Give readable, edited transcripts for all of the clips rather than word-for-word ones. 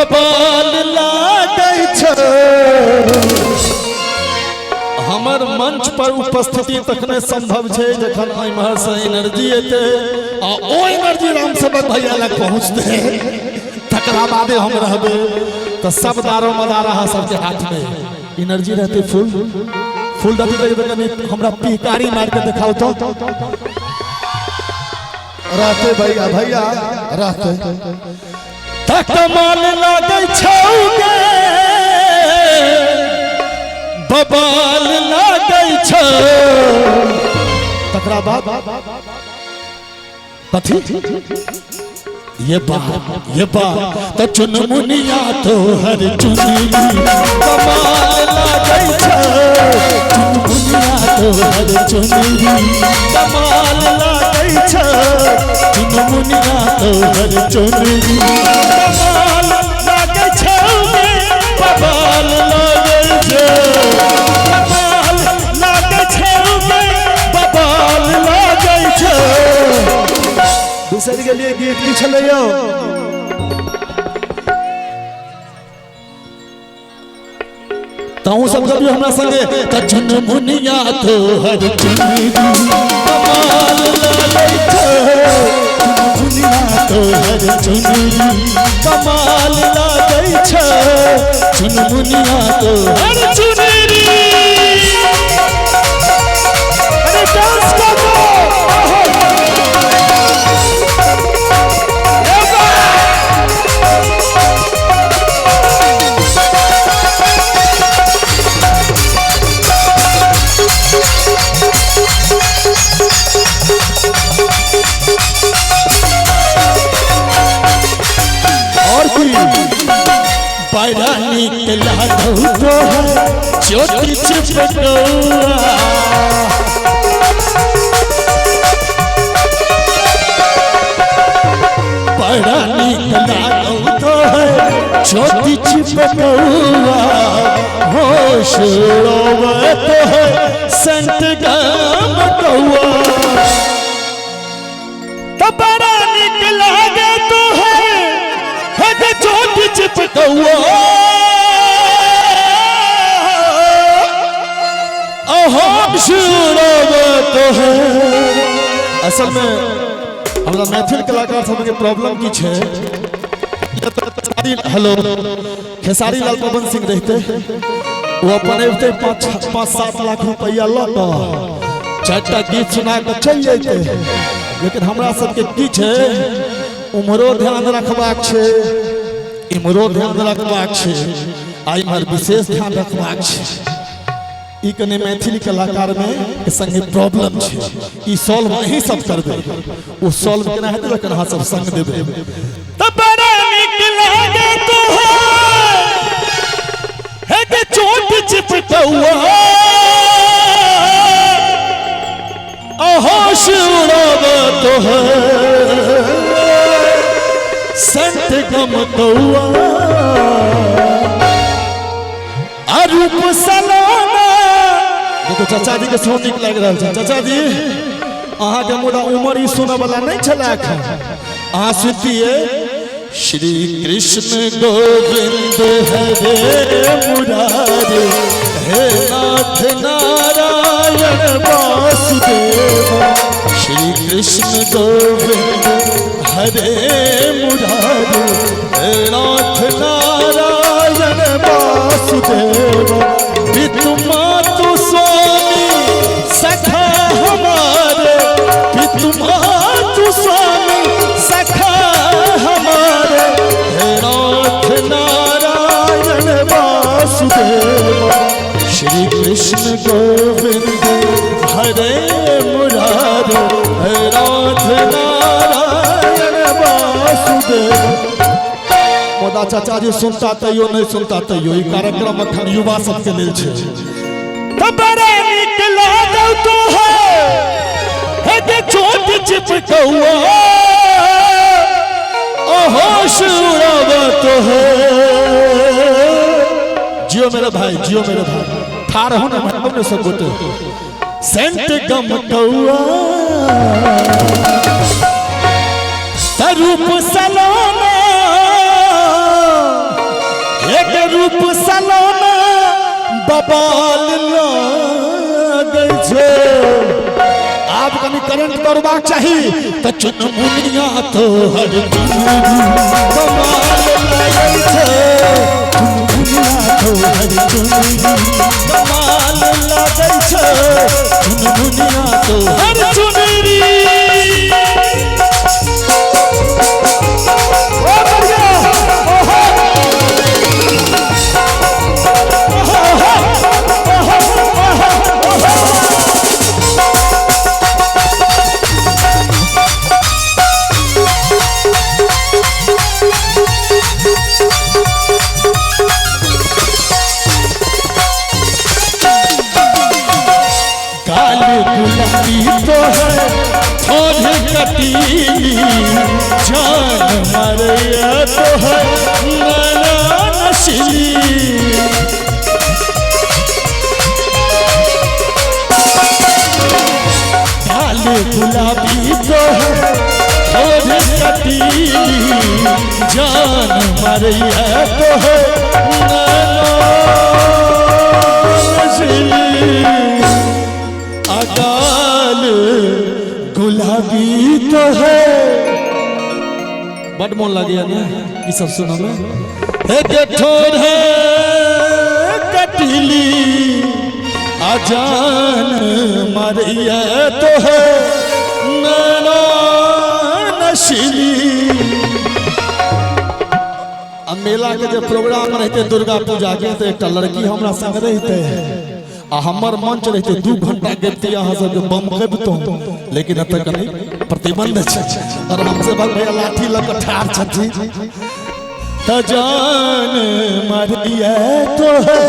बबाल लागै छै। हमर मंच पर उपस्थिति तखने संभव छै जखन एम्हर से एनर्जी एतै आ ओ एनर्जी रामसेवक भैया लग पहुँचतै, तकरा बादे हम रहबै। तऽ सब दारो मदार अहाँ सबके हाथमे। एनर्जी रहतै, फुल फुल रहतै तऽ कनि हमरा पिहकारी मारि के देखाउ तो। रहते भैया, भैया रहते। तऽ कमाल लागै छौ गे, बबाल लागै छौ। तकरा बाद कथी ये बात, ये बात त चुनमुनिया तोहर चुनरी कमाल लागै छौ। चुनमुनिया तोहर चुनरी कमाल लागै छौ। चुनमुनिया तोहर चुनरी कमाल लागै छौ गे, बबाल लागै छौ। कमाल लागै छौ गे, बबाल लागै छौ। बिसरि गेलियै गीत की छलै यौ? तहूँ सब कभी हमरा संगे त चुनमुनिया तोहर चुनरी कमाल लागै छौ। चुनमुनिया तोहर चुनरी कमाल लागै छौ। चुनमुनिया तोहर चुनरी। अरे डांस करो। और की बड़ा नीक लागौ तोहर चोटी चिपकौआ। बड़ा नीक लागौ तोहर चोटी चिपकौआ। होश उड़ावे तोहर संत गम कौआ। तो बड़ा नीक लागे तोहर हे चोट चिपकौआ। होश उड़ावे तोहर। असल में हमरा मैथिल कलाकार सबके प्रॉब्लम की छै, हेलो खेसारी लाल पवन सिंह रहते, वो अपन अबिते 5-5 7 लाख रुपया लऽ कऽ चारिटा गीत सुना कऽ चलि जैते। लेकिन हमरा सबके की छै, उम्हरो ध्यान रखबाक छै, इम्हरो ध्यान रखबाक छै आ इम्हर विशेष ध्यान रखबाक छै। ई कने मैथिली कलाकार में के संगे प्रॉब्लम छै। ई सॉल्व अहीं सब करबै। ओ सॉल्व केना हेतै? जखन अहाँ सब संग देबै। तऽ बड़ा नीक लागे तोहर हे के चोट चिपकौआ। होश उड़ावे तोहर संत गम कौआ। रूप सलोना। देखो चाचा जी के सेहो नीक लागि रहल छै। चाचा जी, अहाँके मुदा उमर ई सुनऽ वाला नहि छलै एखन। अहाँ सुनतियै श्री कृष्ण गोविंद हरे मुरारे, हे नाथ नारायण वासुदेव। श्री कृष्ण गोविंद हरे मुरारे, हे नाथ नारायण वासुदेव। पितु मातु स्वामी सखा हमारे, पितु मातु स्वामी सखा हमारे, हे नाथ नारायण वासुदेव। श्री कृष्ण गोविंद हरे मुरारे, हे नाथ नारायण वासुदेव। मुदा चाचा जी सुनता तैयो, नहीं सुनता तैयो, ई कार्यक्रम अखन युवा सबके लेल छै। तऽ बड़ा नीक लागौ तोहर हे के चोट चिपकौआ। होश उड़ावे तोहर। जियो मेरे भाई, जियो मेरे भाई। ठाढ़ हो ना भाई, ने सब गोटे सेंट गम कौआ। रूप सलोना। कपाल लागै छै। आब कनि करंट दौड़बाक चाही त चुनमुनिया तोहर चुनरी कमाल लागै छै। चुनमुनिया तोहर चुनरी कमाल लागै छै। चुनमुनिया तोहर चुनरी। ओ बढ़िया, ओहो गुलाबी तोहर ठोर कटीली, जान मारैया तोहर नैना नशीली। गाल गुलाबी तोहर ठोर कटीली, जान मारैया तोहर नैना नशीली। अकाल गुलाबी तो है। बड मोन लगे ने ई सब सुनऽ में। हे के ठोर है कटीली, अजान मरिया तो है नैना नशीली। आ मेला के जे प्रोग्राम रहते दुर्गा पूजा के, तो एकटा लड़की हमरा संग रहते आ हमर मंच रहते 2 घंटा गबती अहाँ सबके बम गबितहुँ, लेकिन एतऽ कनि प्रतिबंध छै और हमसे भैया लाठी लऽ कऽ ठाढ़ छथिन। त जान मरिया तो है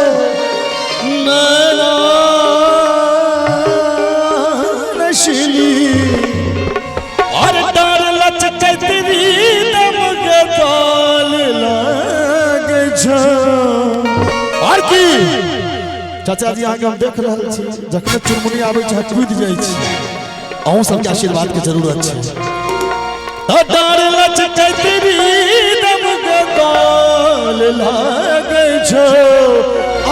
नैना नशीली, और डर लचकैत दम के ताल लागै छै। और की चाचा जी अहाँके हम देख रहल छी, जखने चुनमुनी आबै छै कूदि जाइ छी। अहूँ सबके आशीर्वाद के जरूरत छै। डर लचकैत दम के ताल लागै छै।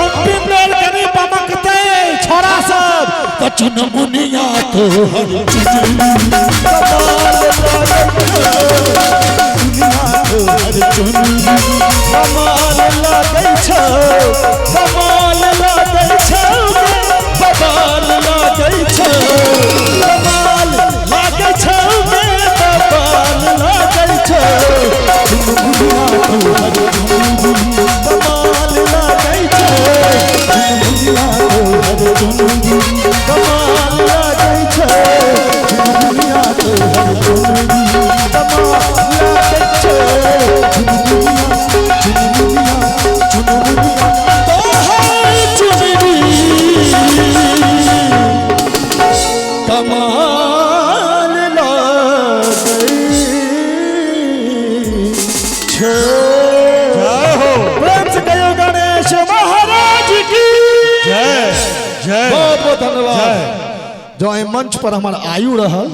अंतिम बेर कनि बमकतै छोरा सब त चुनमुनिया तोहर चुनरी कमाल लागै छै। तोहर चुनरी कमाल लागै छै, कमाल लागै छै, बबाल लागै छै, कमाल लागै छै, बबाल लागै छै। चुनमुनिया तोहर चुनरी कमाल लागै छै। चुनमुनिया तोहर चुनरी कमाल लागै छै। चुनमुनिया तोहर चुनरी कमाल लागै छै। चुनमुनिया चुनमुनिया चुनमुनिया तोहर चुनरी कमाल लागै छै। जय हो। प्रेम से कहियो गणेश महाराज की जय। जय। बहुत बहुत धन्यवाद। जो एहि मंच पर हमर आयु रहल।